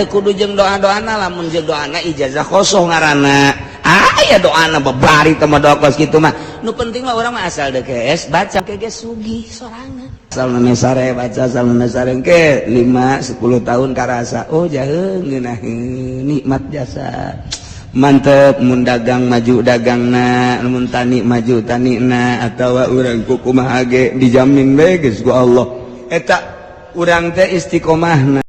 teu kudu jeung doa-doana, lamun jeung doana ijazah kosong ngaranna. Aya doana babari teh mah doa kos kitu mah. Nu penting mah urang mah asal DKS baca ke ge sugih sorangan. Asal meme sare baca, asal meme sare ke 5 10 tahun karasa oh jaheung ngeunaheun nikmat jasa. Mantep mun dagang maju dagangna, mun tani maju tanina, atawa urang kukumaha ge dijamin bae geus ku Allah. Eta urang teh istiqomahna.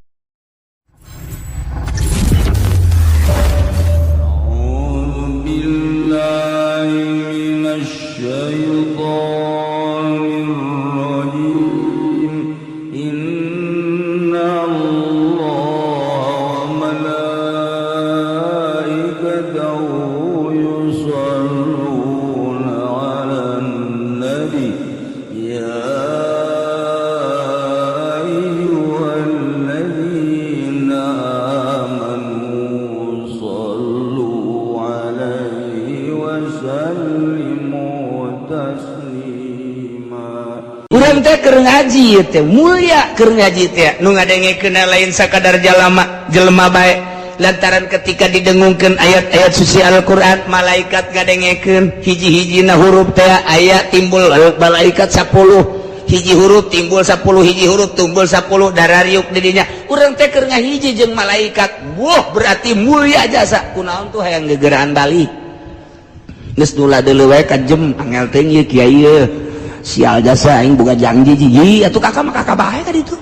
Ngaji teh mulia, keur ngaji teh nu ngadengekeun lain sakadar jalama jelema bae, lantaran ketika didengungkeun ayat-ayat suci Al-Qur'an malaikat ngadengekeun hiji-hijina huruf teh aya timbul malaikat 10 hiji huruf timbul 10 hiji huruf timbul 10 darariuk di dinya urang teh keur ngahiji jeung malaikat. Wah, berarti mulia jasa. Kunaon tuh hayang gegeraan balik geus nula deuleu wae ka jem angel teh ieu kiai ieu sial jasa aing boga janji jiji atuh kakak mah kakak bae ka ditu.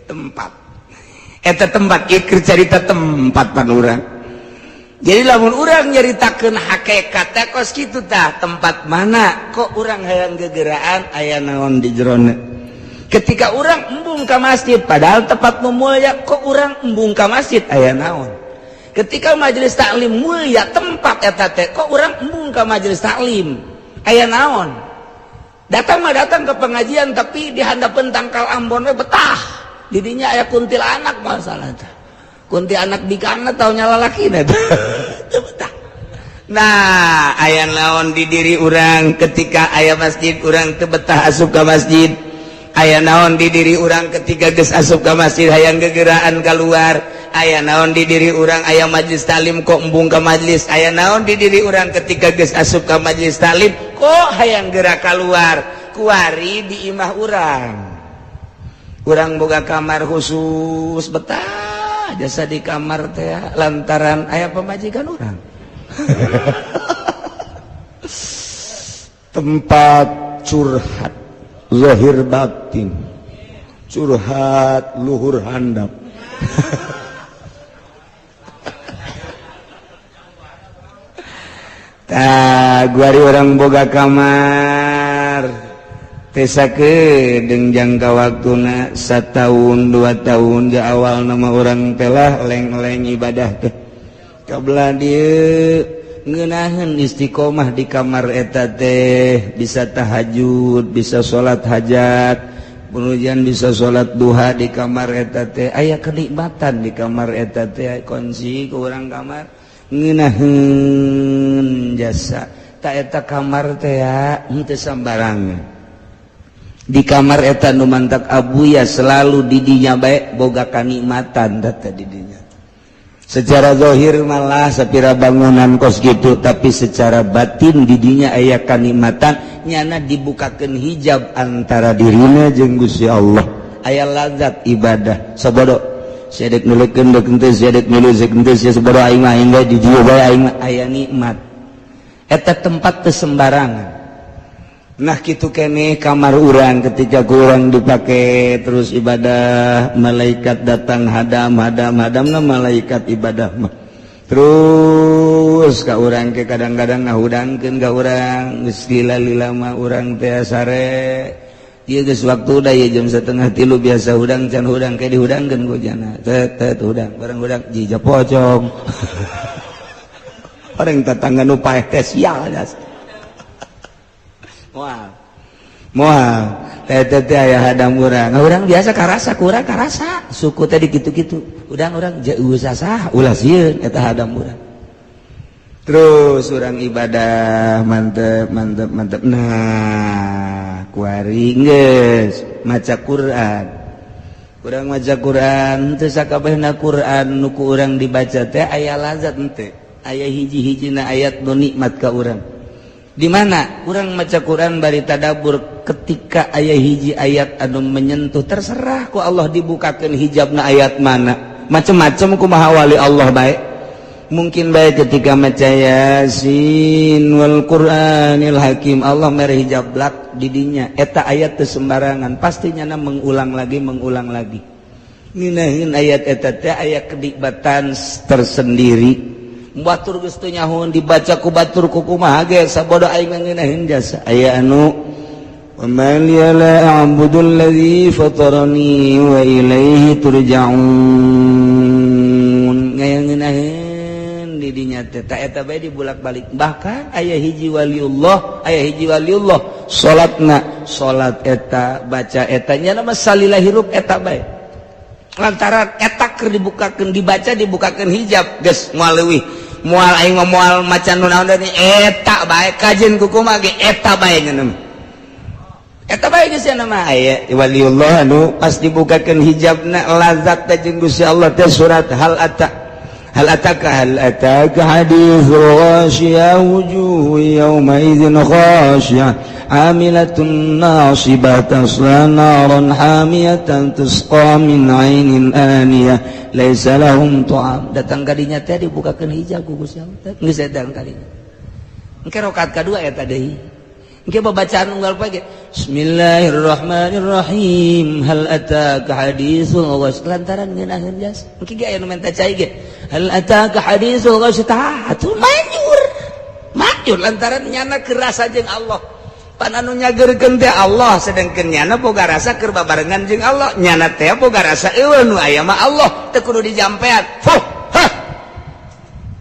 Tempat eta tempat ieu keur carita tempat pan urang. Jadi lamun urang nyaritakeun hakikat teh kos kitu tah, tempat mana kok urang hayang gegeraan aya naon di jerona. Ketika urang embung ka masjid padahal tempat nu mulia, kok urang embung ka masjid aya naon. Ketika majelis taklim mulia tempat eta teh, kok urang embung ka majelis taklim aya naon. Datang mah datang ke pengajian tapi di handapeun tangkal ambon we betah didinya aya kuntilanak, masalah teh kuntilanak bikangna tau nyala lalakina teu betah. Nah, aya naon di diri urang ketika aya masjid urang teu betah asup ka masjid. Aya naon di diri urang ketika geus asup ka masjid hayang gegeraan keluar. Aya naon di diri urang aya majelis taklim kok embung ka majelis. Aya naon di diri urang ketika geus asup ka majelis taklim kok hayang gerak keluar. Kuari di imah urang, urang boga kamar khusus betah jasa di kamar teh lantaran aya pamajikan urang. Tempat curhat zahir batin, curhat luhur handap. Tah guari orang boga kamar tesa kedeng jangka waktuna 1 tahun 2 tahun di awal nama orang telah leng-leng ibadah teh kabelah dieu ngeunaheun istiqomah di kamar eta teh bisa tahajud, bisa salat hajat, kemudian bisa salat duha di kamar eta teh, aya kenikmatan di kamar eta teh, kunci ke urang kamar ngeunaheun jasa. Tak eta kamar teh henteu sambarangan. Di kamar eta nu mantak abuya selalu di dinya bae boga kanikmatan teh di dinya. Secara zahir malah sapira bangunan kos gitu, tapi secara batin di dinya aya kanikmatan, nyana dibukakeun hijab antara dirina jeung Gusti Allah. Aya lazat ibadah sabodo siadek nulekeun deuk henteu, siadek nulis deuk henteu, sia sabodo aing mah aing di dieu bae aing mah aya nikmat. Eta tempat teu sembarangan. Nah kitu keneh kamar urang ketika kurang dipake terus ibadah, malaikat datang hadam hadam hadamna malaikat ibadah mah. Terus ka urang ke kadang-kadang ngahudangkeun ka urang geus lila-lila mah urang teh sare. Ieu geus waktu da ieu jam 2:30 biasa hudang can hudang ke dihudangkeun ku jana. Tet tet hudang bareng hudang jija pocong. Orang tetangga nu paeh teh sial jas. Moal. Moal. Teh teh aya hadam urang. Urang biasa karasa, kurang karasa. Suku teh dikitu-kitu. Udang urang jauh sasah ulah sieun eta hadam urang. Terus urang ibadah mantep mantep mantep. Nah, kuari geus maca Quran. Urang maca Quran teu sakabehna Quran nu ku urang dibaca teh aya lazat henteu. Aya hiji-hijina ayat nu nikmat ka urang. Di mana urang maca Quran bari tadabbur ketika aya hiji ayat anu menyentuh, terserah ku Allah dibukakeun hijabna ayat mana. Macem-macem kumaha wali Allah bae. Mungkin baik ketika maca Yasin wal Qur'anil Hakim, Allah mere hijab blak didinya eta ayat teu sembarangan, pastinya na mengulang lagi, mengulang lagi. Ngeunaheun ayat eta teh aya kenikmatan tersendiri. Batur geus teu nyahoeun dibaca ku batur ku kumaha ge sabodo aing ngeunaheun jasa. Aya anu wa ma liya la a'budu alladzi fatarani wa ilaihi turja'un, ngeunaheun didinya teh ta eta bae dibulak-balik. Bahkan aya hiji waliullah, aya hiji waliullah salatna salat eta baca eta nya nama salila hirup eta bae, lantaran eta keur dibukakeun, dibaca dibukakeun hijab geus moal leuwih, moal aing mah moal maca nu naon deui, eta bae kajeun ku kumaha ge eta bae ngeuneuh eta bae geus nama. Aya waliullah anu pas dibukakeun hijabna lazat teh jeung Gusti Allah teh surat hal ata. هل أتاك هل أتاك حديث الغاشية وجوه يومئذ خاشعة عاملة ناصبة تصلى نارا حامية تسقى من عين آنية ليس لهم طعام. Datang kadinya teh dibukakeun hijab ku Gusti Allah teh geus datang kadinya. Engke rakaat kadua eta deui, engke babacaan unggal poe. Bismillahirrahmanirrahim, hal ataka haditsul ghasy, lantaran ngeunaheun jas. Engke ge aya nu menta cai ge, hal ataka haditsul ghasy, tah atuh manjur manjur lantaran nyana kerasa jeung Allah. Pan anu nyageurkeun teh Allah, sedangkeun nyana boga rasa keur babarengan jeung Allah. Nyana teh boga rasa eueuh nu aya mah Allah, teu kudu dijampean. Fuh hah,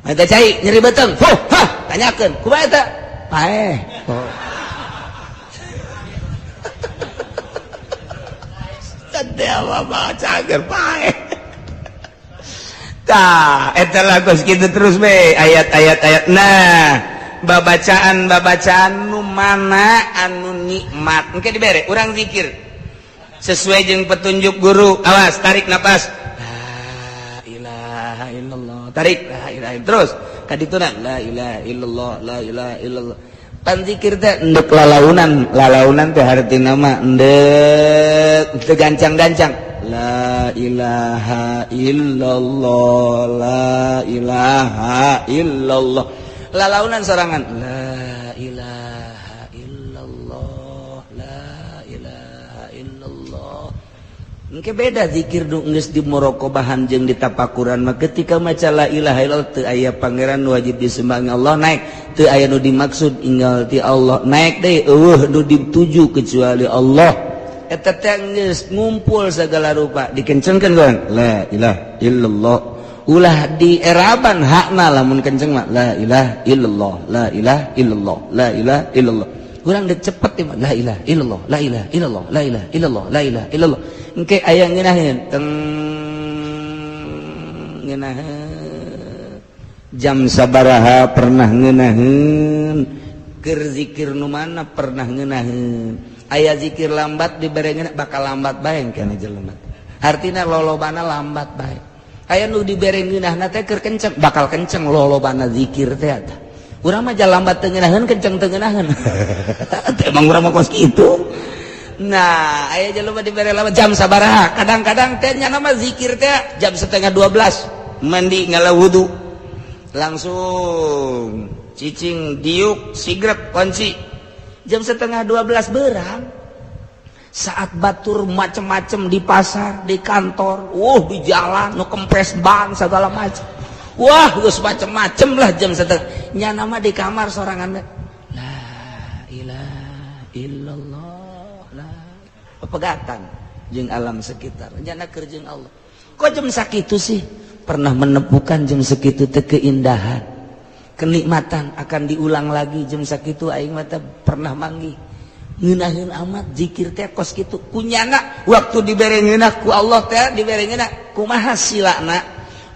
menta cai nyeri beuteung, fuh hah, tanyakeun kumaha eta paeh. Oh. Cager paeh. Tah eta lagu kitu terus be ayat-ayat ayat. Nah, babacaan babacaan nu mana anu nikmat engke dibere urang zikir sesuai jeung petunjuk guru. Awas, tarik napas, la ilaha illallah, tarik, la ilaha, terus kadituna la ilaha illallah, la ilaha illallah. Pan zikir teh endek lalaunan, lalaunan teh hartina mah endek teu gancang-gancang, la ilaha illallah, la ilaha illallah, lalaunan sorangan, la ilaha illallah, la ilaha illallah. Engke beda zikir nu geus di muraqabahan jeung di tapakuran mah. Ketika maca la ilaha illallah, teu aya pangeran wajib disembah Allah, naik. Teu aya nu dimaksud inggal ti Allah, naik deui. Eueuh nu dituju kecuali Allah. Eta teh geus ngumpul segala rupa, dikencengkeun kan la ilaha illallah, ulah dieraban hakna. Lamun kenceng mah la ilaha illallah, la ilaha illallah, la ilaha illallah. Urang dek cepet mah la ilaha illallah, la ilaha illallah, la ilaha illallah, la ilaha illallah. Engke aya ngeunaheun teng ngeunaheun jam sabaraha pernah ngeunaheun, keur zikir nu mana pernah ngeunaheun. Aya zikir lambat dibere ngeunah bakal lambat bae kana jelema, artina lolobana lambat bae. Aya nu dibere ngeunahna teh keur kenceng, bakal kenceng lolobana zikir teh. Eta urang mah lambat teu ngeunaheun, kenceng teu ngeunaheun. Emang urang mah kos kitu. Nah, aya jelema dibere lama jam sabaraha, kadang-kadang teh nya nama zikir teh jam 11.30, mandi, ngala wudu, langsung cicing, diuk sigrek kunci, jam 11.30 berang, saat batur macem-macem di pasar, di kantor, di jalan nu kempes ban segala macem, wah geus macem-macem lah. Jam setengah nya nama di kamar sorangan, la ilaha illallah, la pegatan jeung alam sekitar, nyana keur jeung Allah. Kok jam sakitu sih pernah menemukan jam segitu teh keindahan, kenikmatan akan diulang lagi. Jam sakitu aing mah pernah manggih ngeunaheun amat zikir teh kos kitu kunyana. Waktu dibere ngeunah ku Allah teh, dibere ngeunah kumaha silana.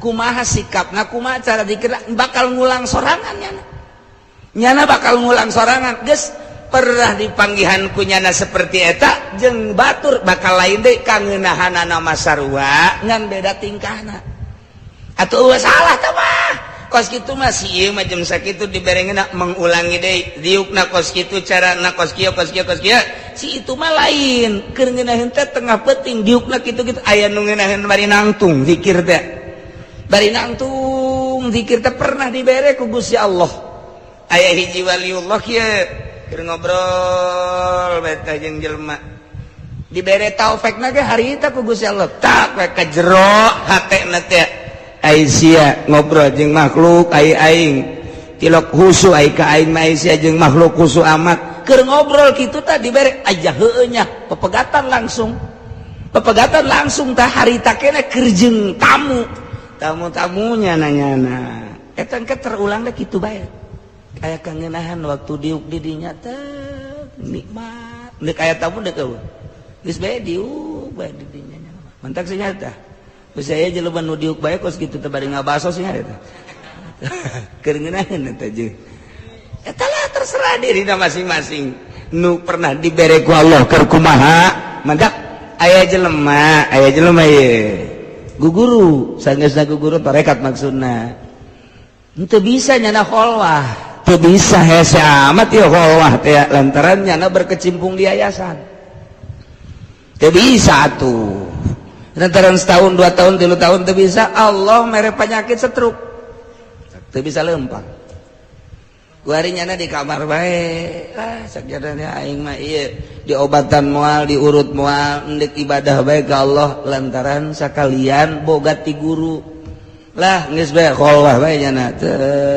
Kumaha sikapna, kumaha cara dikira, bakal ngulang sorangan nyana. Nyana bakal ngulang sorangan. Geus pernah dipanggihan ku nyana seperti eta jeung batur bakal lain deui kangeunahanana mah sarua ngan beda tingkahna. Atuh eueuh salah tah mah. Kos kitu mah si ieu mah jeung sakitu diberengeuna mengulangi deui diukna kos kitu carana kos kieu kos kieu kos kieu. Si itu mah lain keur ngeunaheun teh tengah peuting diukna kitu-kitu aya nu ngeunaheun bari nangtung zikir teh. Bari nangtung zikir teh pernah dibere ku Gusti Allah. Aya hiji waliullah kieu keur ngobrol bae teh jeung jelema. Dibere taufik na ge harita ku Gusti Allah. Tak we ka jero hatena teh. Ai sia ngobrol jeung makhluk ai aing tilok husu ai ka aing mah ai sia jeung makhluk husu amat. Keur ngobrol kitu tah dibere aja heueuh nya pepegatan langsung. Pepegatan langsung tah harita keneh keur jeung tamu. Tamu-tamunya nanyana. Eta engke terulang deh kitu bae. Aya kangenahan waktu diuk di dinya teh nikmat. Deuk aya tamu deuk eueuh. Geus bae diuk bae di dinya nya. Mantak sih nya tah. Geus aya jelema nu diuk bae kos kitu teh bari ngabaso sih nya eta. Keur ngeunaheun eta jeung. Eta lah terserah dirina masing-masing. Nu pernah dibere ku Allah keur kumaha, mantak aya jelema ye. Guguru, sanggeusna guguru tarekat maksudna. Henteu bisa nyana kholwah, teu bisa hese amat ieu kholwah teh lantaran nyana berkecimpung di yayasan. Teu bisa atuh. Lantaran setahun, 2 tahun, 3 tahun teu bisa, Allah mere penyakit stroke. Teu bisa lempang. Kuari nyana di kamar bae. Ah, sakjadana aing mah ieu diobatan moal, diurut moal, endek ibadah bae ka Allah lantaran sakalian boga ti guru. Lah geus bae kholwah bae nyana.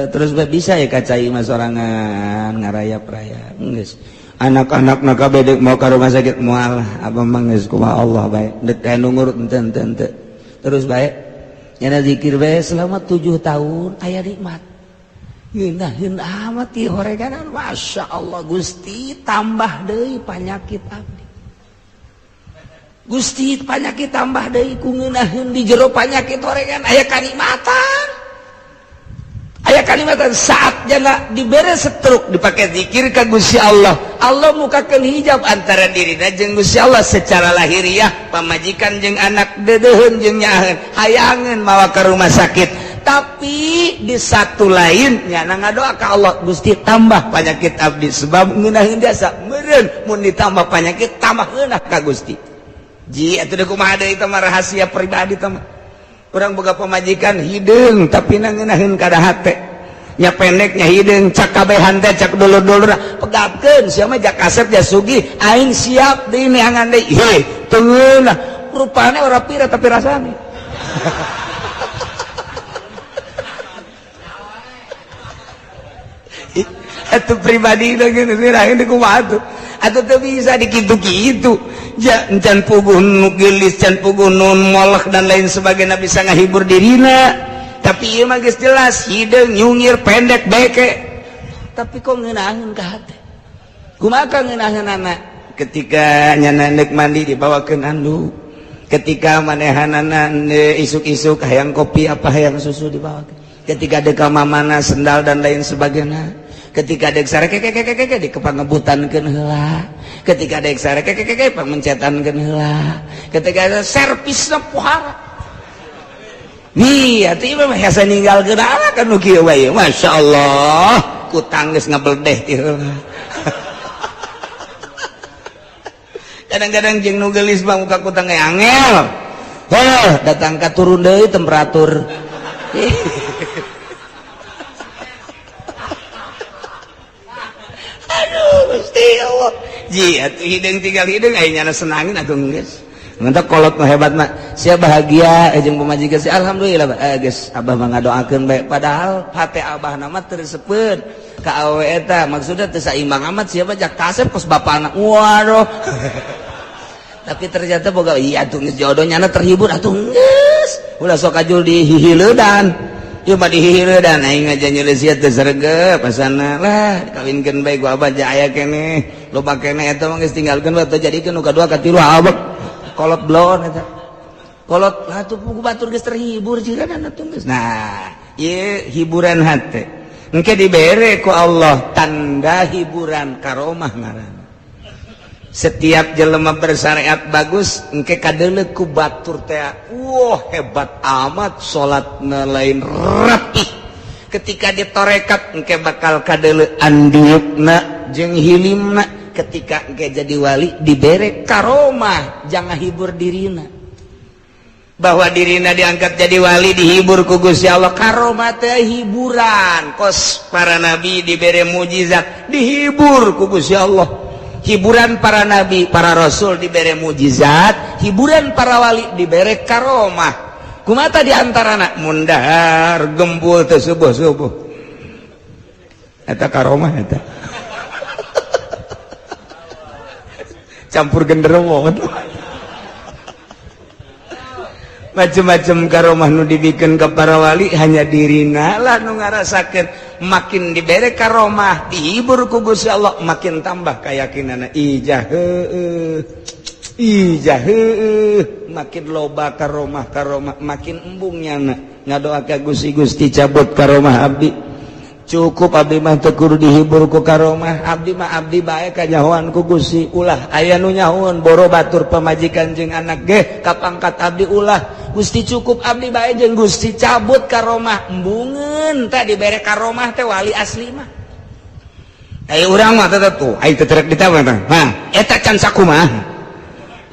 Terus bae bisa ya kacai mah sorangan ngarayap-rayap. Geus anak-anak na kabeh deuk mau ka rumah sakit moal, abah mah geus kumaha Allah bae. Deuk aya nu ngurut henteu henteu henteu. Terus bae nyana zikir bae selama 7 tahun aya nikmat. Ngeunaheun amat ieu horeganan, Masya Allah Gusti tambah deui panyakit abdi. Gusti panyakit tambah deui ku ngeunaheun di jero panyakit horegan aya kanikmatan. Aya kanikmatan saat jana dibere stroke dipake zikir ka Gusti Allah. Allah mukakeun hijab antara dirina jeung Gusti Allah secara lahiriah pamajikan jeung anak deudeuheun jeung nyaaheun hayangeun mawa ka rumah sakit. Tapi di satu lain nyana ngadoa ka Allah Gusti tambah penyakit abdi sebab ngeunaheun jasa meureun mun ditambah penyakit tambah ngeunah ka Gusti. Ji atuh deui kumaha deui eta mah rahasia pribadi teh mah. Urang boga pamajikan hideung tapi na ngeunaheun kada hate. Nya pendeknya hideung cak kabehan teh cak dulur-dulur pegatkeun sia mah jak kasep ja sugih aing siap deui neangan deui. Heuh teu ngeunah rupane ora pira tapi rasane. Atau pribadi ini kumaha tuh atau teu bisa dikitu-kitu can puguh nu geulis can puguh nu molek dan lain sebagainya bisa ngahibur dirina tapi ieu mah geus jelas hideung nyungir pendek beke tapi kok ngeunaheun ka hate kumaha ka ngeunaheunana ketika nyana neuk mandi dibawakeun anduk ketika manehanana isuk-isuk hayang kopi apa hayang susu dibawakeun ketika deka mamana sendal dan lain sebagainya ketika dek sare keke di kepangebutankeun heula ketika dek sare keke pamencetankeun heula ketika servisna pohara nih atuh ieu mah hese ninggalkeun anak kan nu kieu wae masyaallah kutang geus ngabeldeh ti heula kadang-kadang jeung nu geulis mah muka kutang ge angel heuh datang ka turun deui temperatur. Aduh Gusti Allah. Ji atuh hideung tinggal hideung aya nyana senangin atuh geus. Mantap kolot mah hebat mah. Sia bahagia jeung pamajikan sia alhamdulillah geus abah mah ngadoakeun bae padahal hate abah na mah teu resepeun ka awewe eta maksudna teu saimbang amat sia mah jak kasep kos bapana. Waduh. Tapi ternyata boga iya atuh geus jodoh nyana terhibur atuh geus. Ulah sok kajul dihihileudan. Ieu mah dihihileudan aing aja nyeuleus sia teu sregep pasana lah dikawinkeun bae ku abah ja aya keneh. Loba keneh eta mah geus tinggalkeun bae teu jadikeun nu kadua katilu abek kolot blon eta. Kolot lah tuh, buku batur geus terhibur jiran atuh geus. Nah, ieu hiburan hate. Engke dibere ku Allah tanda hiburan, karomah ngaranna. Setiap jelema bersyariat bagus, engke kadeuleu ku batur teh, wah, hebat amat salatna, lain rapih. Ketika ditorekat, engke bakal kadeuleu andiukna jeung hilimna. Ketika engke jadi wali, dibere karomah, jangan hibur dirina bahwa dirina diangkat jadi wali, dihibur ku Gusti Allah. Karomah teh hiburan, kos para nabi dibere mujizat, dihibur ku Gusti Allah. Hiburan para nabi, para rasul dibere mujizat, hiburan para wali dibere karomah. Kumata di antarana mun dahar gembul teh subuh-subuh, eta karomah eta. Campur genderuwo, macem-macem karomah nu dibikin ke para wali, hanya dirina lah nu ngarasakeun. Makin dibere karomah, dihibur ku Gusti Allah, makin tambah keyakinanna, ijah heueuh, ijah heueuh. Makin loba karomah karomah, makin embung nyana ngadoa ka Gusti, "Gusti, cabut karomah abdi, cukup abdi mah, teu kudu dihibur ku karomah. Abdi mah abdi bae, kanyahoan ku Gusti." Ulah aya nu nyahoan, boro batur pamajikan jeung anak ge kapangkat abdi ulah. Gusti, cukup abdi bae jeung Gusti, cabut karomah. Embungeun teh dibere karomah teh wali asli mah. Ayo, urang mah tetep tuh ayo teu terek ditambah tah. Mah eta can sakumaha,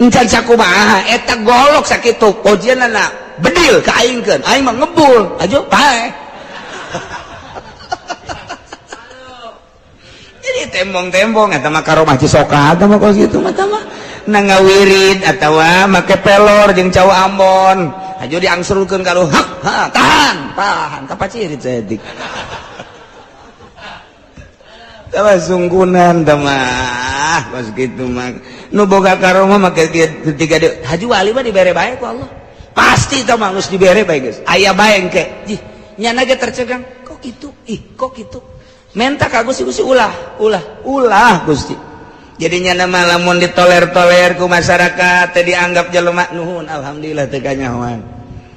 encan sakumaha eta golok sakitu ojianna, bedil ka aingkeun, aing mah ngebul aja pae. Jadi tembong-tembong eta mah karomah Cisoka eta mah, kos kitu mah mah na ngawirid atawa make pelor jeung cau Ambon aja diangsurkeun ka hak ha, tahan tahan kapacirit saeutik. Tawa sungkunan tah mah kos kitu mah. Nu boga karomah make ketika di haji wali mah dibere bae ku Allah pasti tah mah, geus dibere bae, geus aya bae engke. Jih, nyana ge tercegang, kok kitu, ih, kok kitu. Menta ka Gusti, "Gusti, ulah, ulah, ulah, Gusti." Jadinya nama lamun ditoler-toler ku masyarakat teh, dianggap jelema, nuhun, alhamdulillah teu kanyahoan.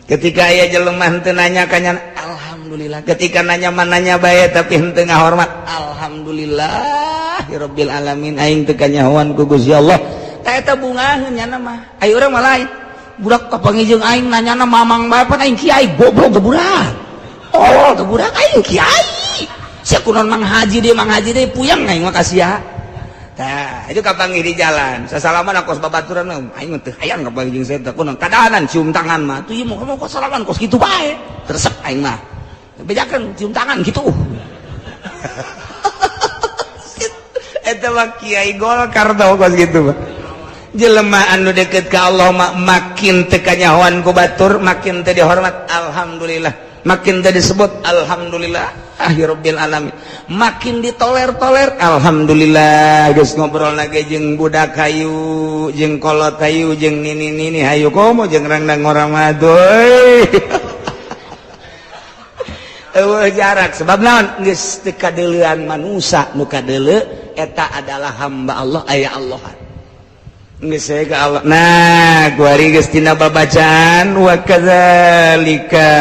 Ketika aya jelema henteu nanya kanya, alhamdulillah. Ketika nanya mah nanya bae, tapi henteu ngahormat, alhamdulillah rabbil alamin, aing teu kanyahoan ku Gusti Allah. Tah, eta bungaheun nyana mah. Ayo, urang mah lain, budak kapanggih jeung aing nanyana mamang bae, pan aing kiai, goblok teh budak, tolol teh budak, aing kiai sia, kunaon Mang Haji dia, Mang Haji dia, puyeng aing mah kasih. Tah, itu kapanggih di jalan sasalaman kos babaturan, aing mah teu hayang kapanggih jeung saya, kunaon kadahanan cium tangan mah tuh, ieu mau kos salaman kos kitu bae, teresep aing mah, bejakeun cium tangan gitu. Eta mah kiai Golkar tau, kos kitu mah. Jelema anu deket ka Allah mah makin teu kanyahoan ku batur, makin teu dihormat, alhamdulillah. Makin teu disebut, alhamdulillah rabbil alamin. Makin ditoler-toler, alhamdulillah. Geus ngobrol lagi jeung budak hayu, jeung kolot hayu, jeung nini-nini hayu, komo jeung rangdang orang madoy. Eueuh jarak, sebab naon? Geus teu kadeuleuan manusa, nu kadeuleu eta adalah hamba Allah, aya Allah geus ka Allah. Nah, kuari geus tina babacaan, wa kadzalika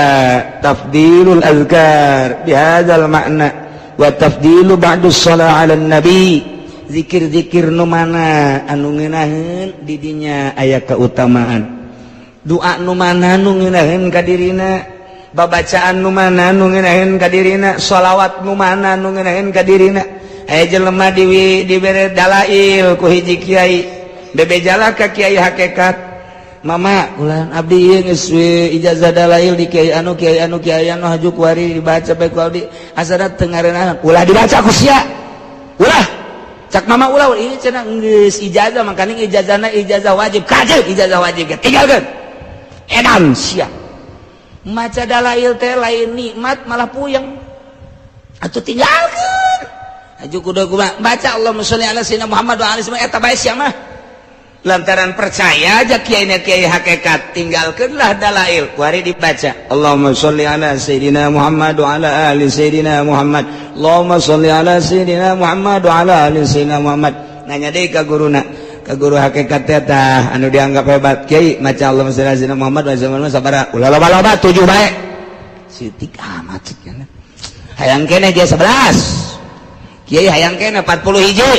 tafdilul azkar bihadzal makna wa tafdilu ba'du shalah 'ala nabi. Zikir-zikir nu mana anu ngeunaheun di dinya aya keutamaan, doa nu mana nu ngeunaheun ka dirina, babacaan nu mana nu ngeunaheun ka dirina, sholawat nu mana nu ngeunaheun ka dirina. Aya jelema dibere dalail ku hiji kiai, bebejala ka kiai hakikat, "Mama, ulah abdi ieu geus we ijazah dalail di kiai anu, kiai anu, kiai anu, haju kuari dibaca bae ku abdi." Asana teu ngareunah. "Ulah dibaca ku sia, ulah," cak mama, "ulah." "Ini cenah geus ijazah, makaning ijazahna ijazah wajib, kajeun ijazah wajib ge tinggalkeun, edan sia maca dalail teh, lain nikmat malah puyeng, atuh tinggalkeun." Haju kudu kumaha baca Allahumma sholli ala sayyidina Muhammad wa alihi, eta bae sia mah. Lantaran percaya aja kiai kiai hakikat, tinggalkanlah dalail, kuari dibaca Allahumma sholli ala sayyidina Muhammad wa ala ali sayyidina Muhammad, Allahumma sholli ala sayyidina Muhammad wa ala ali sayyidina Muhammad. Nanya deui ka guruna. Ka guru hakikat teh tah anu dianggap hebat. Kiai maca Allahumma sholli ala sayyidina Muhammad wa sallam sabaraha? Ulah loba-loba, 7 bae. Sitik amat cik. Hayang keneh ge 11. Kiai hayang keneh 40 hiji.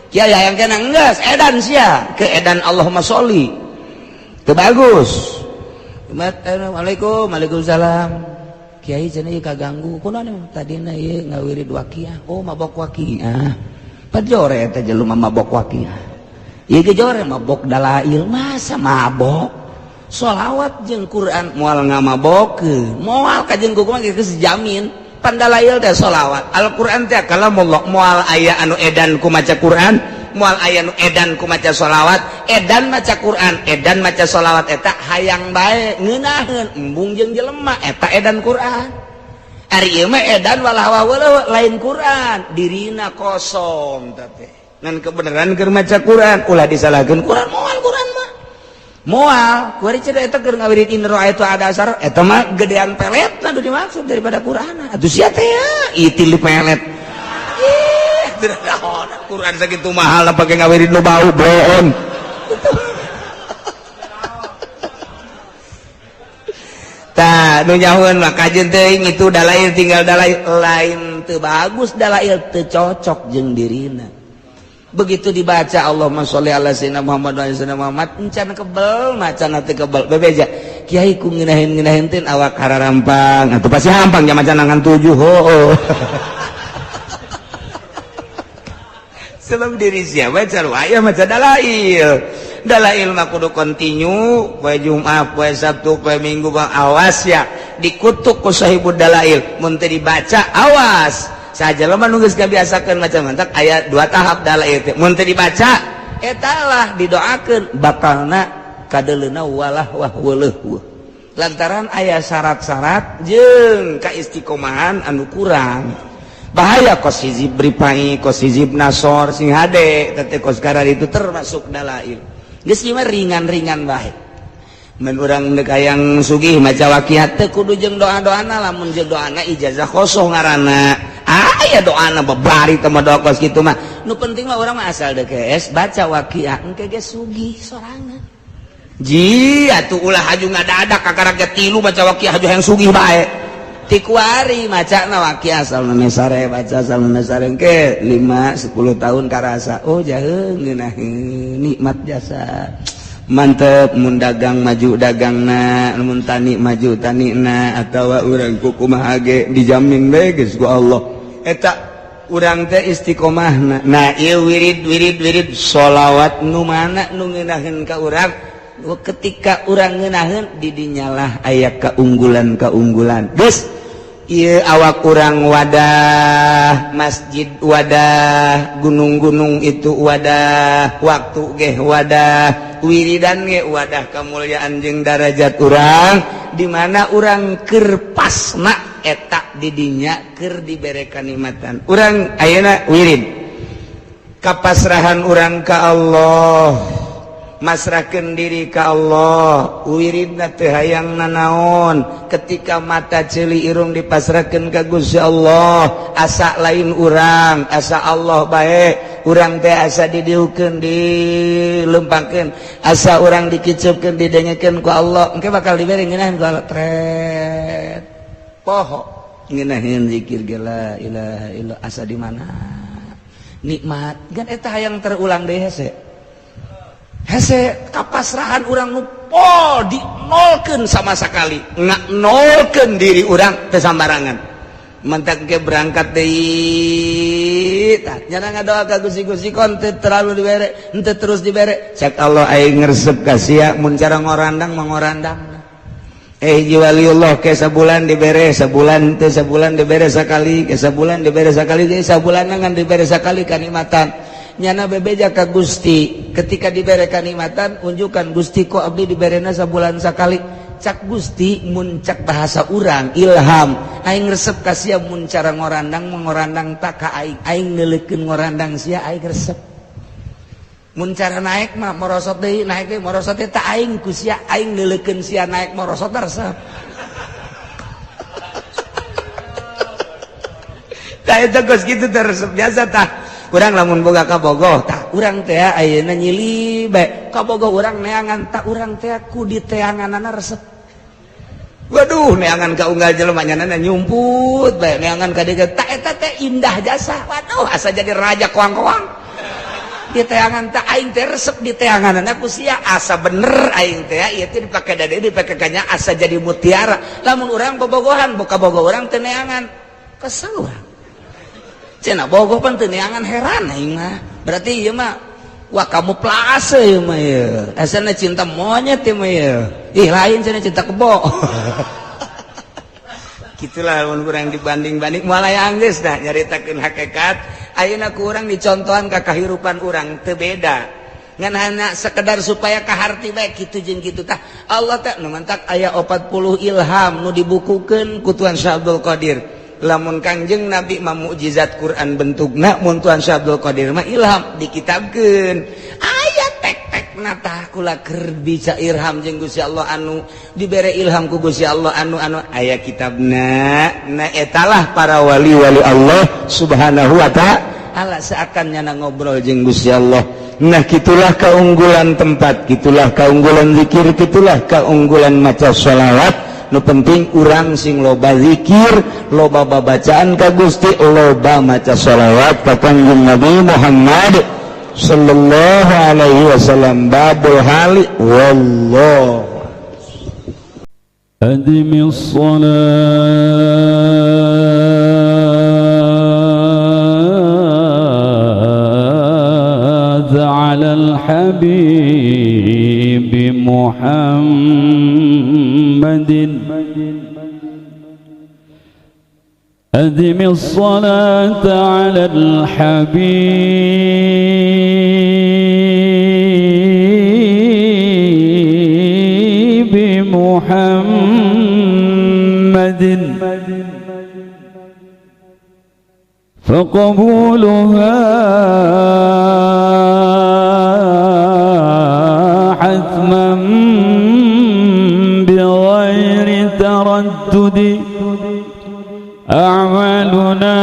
Kiai hayang keneh enggeus edan sia ke edan Allahumma sholli. Teu bagus. Assalamualaikum, waalaikumsalam. Kiai cenah ieu kaganggu. Kunaon tadina ieu ngawirid waqiah. Oh, mabok waqiah. Pajore eta jelema mabok waqiah. Ieu ge jore mabok dalail, masa mabok? Sholawat jeung Quran moal ngamabokeun. Moal kajeun kumaha geus jamin. Pan dalail teh sholawat. Al-Quran teh kalamullah, moal aya anu edan ku maca Quran, moal aya nu edan ku maca sholawat. Edan maca Quran, edan maca sholawat eta hayang bae ngeunaheun embung jeung jelema eta edan Quran. Ari ieu mah edan walah walah lain Quran, dirina kosong teh. Ngan kebenaran keur maca Quran ulah disalahkeun Quran, moal Quran mah. Moal, kuari cenah eta keur ngawirid in ra'aitu ada asar eta mah gedean peletna nu dimaksud daripada Quran. Atuh sia teh ya, itil di pelet. Quran segitu mahal pakai ngawirid nu bau bohong. Tah nu nyahueun mah kajeun teuing itu dalail tinggal dalail lain teu bagus, dalail teu cocok jeung dirina. Begitu dibaca Allahumma sholli ala sayyidina Muhammad wa ala sayyidina Muhammad encan kebel macana teu kebel bebeja kiai ku ngeunaheun-ngeunaheun teh awak hararampang atuh pasti hampang nya maca ngan 7 hooh. Sebab diri siapa aya maca dalail. Dalail mah kudu kontinu poe Jumat, poe Sabtu, poe Minggu, bang awas ya dikutuk ku sahibud dalail mun teu dibaca awas. Saja jelema nu geus kabiasakeun maca mantak aya dua tahap dalail teh. Mun teu dibaca eta lah didoakeun bakalna kadeleuna walah wah weuleuh. Lantaran aya syarat-syarat jeung kaistiqomahan anu kurang. Bahaya kos hizib ripai, kos hizib nasor sing hade tete kos karar itu termasuk dalail. Geus ieu mah ringan-ringan bae. Mun urang deuk hayang sugih maca waqiah teu kudu jeung doa-doana, lamun jeung doana ijazah khosoh ngaranna. Aya doana babari teh mah doa kos kitu mah. Nu penting mah urang mah asal deuk geus baca waqiah engke ge sugih sorangan. Ji atuh ulah haju ngadadak kakara ge tilu maca waqiah haju hayang sugih bae. Tikuari maca na waqiah asal sare baca asal sare ke 5 10 tahun karasa oh jaheung ngeunaheun nikmat jasa mantep mun dagang maju dagangna mun tani maju tanina atawa urang kumaha ge dijamin bae geus ku Allah eta urang teh istiqomahna. Nah ieu wirid wirid wirid sholawat nu mana nu ngeunaheun ka urang ketika urang ngeunaheun di dinyalah aya keunggulan-keunggulan geus. Ieu awak urang wadah masjid wadah gunung-gunung itu wadah waktu geh wadah wiridan ge wadah kemuliaan jeung darajat urang di mana urang keur pasna eta di dinya keur dibere kanikmatan urang ayeuna wirid kapasrahan urang ka Allah masrahkeun diri ka Allah wiridna teu hayang nanaon ketika mata ceuli irung dipasrahkeun ka Gusti Allah asa lain urang asa Allah bae urang teh asa didiukeun dilempangkeun asa urang dikiceupkeun didengekeun ku Allah engke bakal dibere ngeunaheun ku Allah tret poho ngeunaheun zikir ge la ilaha illa asa di mana nikmat kan eta hayang terulang deui hese hese kapasrahan urang nu pol dinolkeun sama sekali nolkeun diri urang teu sambarangan mentak ke berangkat deui tah nya ngadoa ka Gusti-Gusti kon teu terlalu dibere henteu terus dibere cek Allah aing ngresep ka sia mun cara ngorandang mangorandang hiji waliullah ke sabulan dibere sabulan teu sabulan dibere sakali ke sabulan dibere sakali deui sabulan ngan dibere sakali kanikmatan nyana bebeja ka Gusti ketika dibere kanikmatan unjukkan Gusti kok abdi diberena sabulan sakali cak Gusti mun cak bahasa urang ilham aing resep ka sia mun cara ngorandang mengorandang tak ka aing aing neuleukeun ngorandang sia aing resep mun cara naik mah merosot deui naik deui merosot deui tak aing ku sia aing neuleukeun sia naik merosot resep. Tah eta geus kitu teh resep biasa tah. Urang lamun boga kabogoh tah, urang teh ayeuna nyili bae kabogoh urang neangan, tah urang teh ku diteanganana resep. Waduh, neangan ka unggal jelema nyanana nyumput bae, neangan ka dieu tah, eta teh indah jasa. Waduh, asa jadi raja koang-koang di teangan teh. Aing teh resep di teangan ku sia, asa bener aing teh ieu teh dipake dade, dipake kanya, asa jadi mutiara. Lamun urang bobogohan boga boga urang teh neangan, kesel urang. Cenah bogoh pan teu neangan, heran aing mah. Berarti ieu mah, wah, kamu plase ieu mah, ieu asana cinta monyet ieu mah ieu. Ih, lain cenah, cinta kebo. Gitulah lamun kurang dibanding-banding moal aya geus dah nyaritakeun hakikat. Ayeuna ku urang dicontohan ka kahirupan urang teu beda, ngan hanya sekedar supaya kaharti bae kitu jeung kitu. Tah, Allah teh nu mantak aya 40 ilham nu dibukukeun ku Tuan Syekh Abdul Qadir. Lamun Kangjeng Nabi mah mukjizat Quran bentukna, mun Tuan Syekh Abdul Qadir mah ilham dikitabkeun, aya tek-tekna. Tah, kula keur bisa ilham jeung Gusti Allah, anu dibere ilham ku Gusti Allah, anu anu aya kitabna. Nah, etalah para wali-wali Allah Subhanahu wa ta'ala, seakan nyana ngobrol jeung Gusti Allah. Nah, gitulah keunggulan tempat, gitulah keunggulan zikir, gitulah keunggulan maca sholawat. Nu penting urang sing loba zikir, loba babacaan ka Gusti, loba maca sholawat ka Kangjeng Nabi Muhammad sallallahu alaihi wasallam. Babul hali wallah. أدم الصلاة على الحبيب محمد، أدم الصلاة على الحبيب محمد، فقبولها حتما بغير تردد. أعمالنا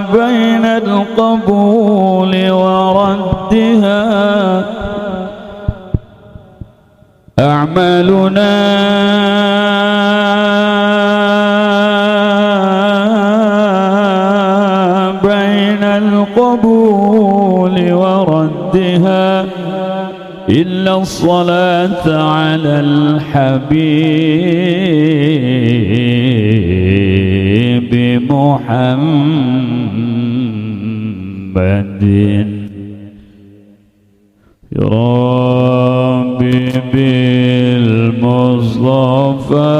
بين القبول وردها، أعمالنا بين القبول وردها، إلا الصلاة على الحبيب محمد. يا ربي بالمصطفى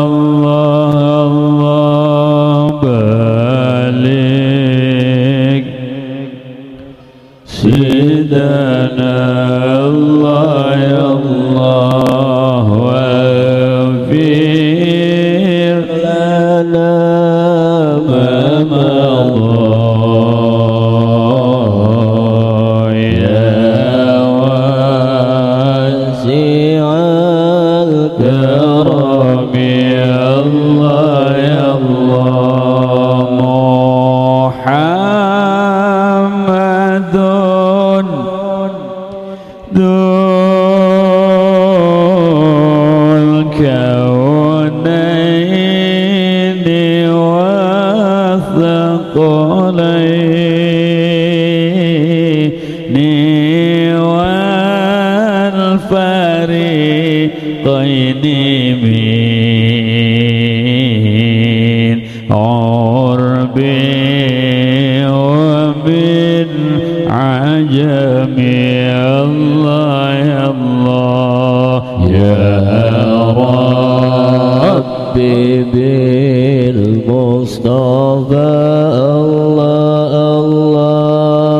الله الله بلغ سيدنا، الله يا الله واغفر لنا ما مضى، يا واسع الكرم، يا الله يا الله. محمد ذو الكونين والثقلين والفريقين من عرب ومن عجم، الله يا الله. يا ربي بالمصطفى الله الله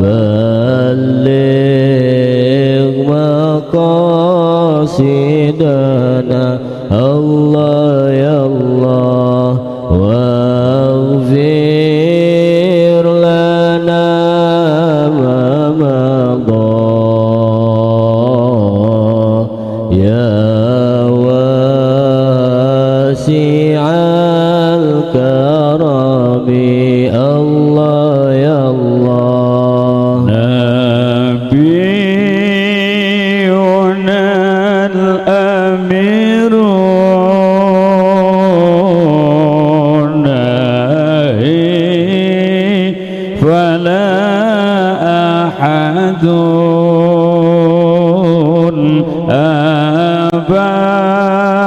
بلغ مقاصدنا، الله يا الله واغفر لنا ما مضى، يا واسع الكرم.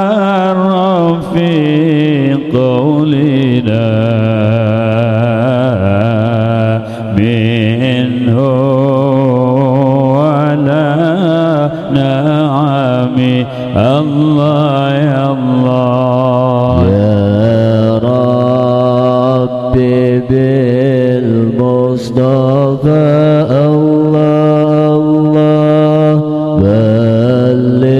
أبر في قولنا منه ولا نعم. الله يا الله. يا ربي بالمصطفى الله الله بلغ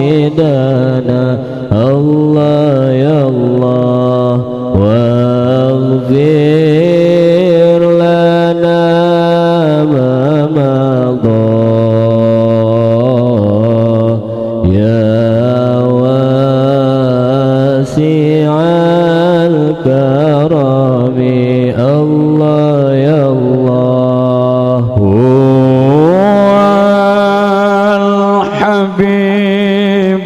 مقاصدنا الله يا الله واغفر لنا ما مضى يا واسع الكرم الله يا الله. هو الحبيب.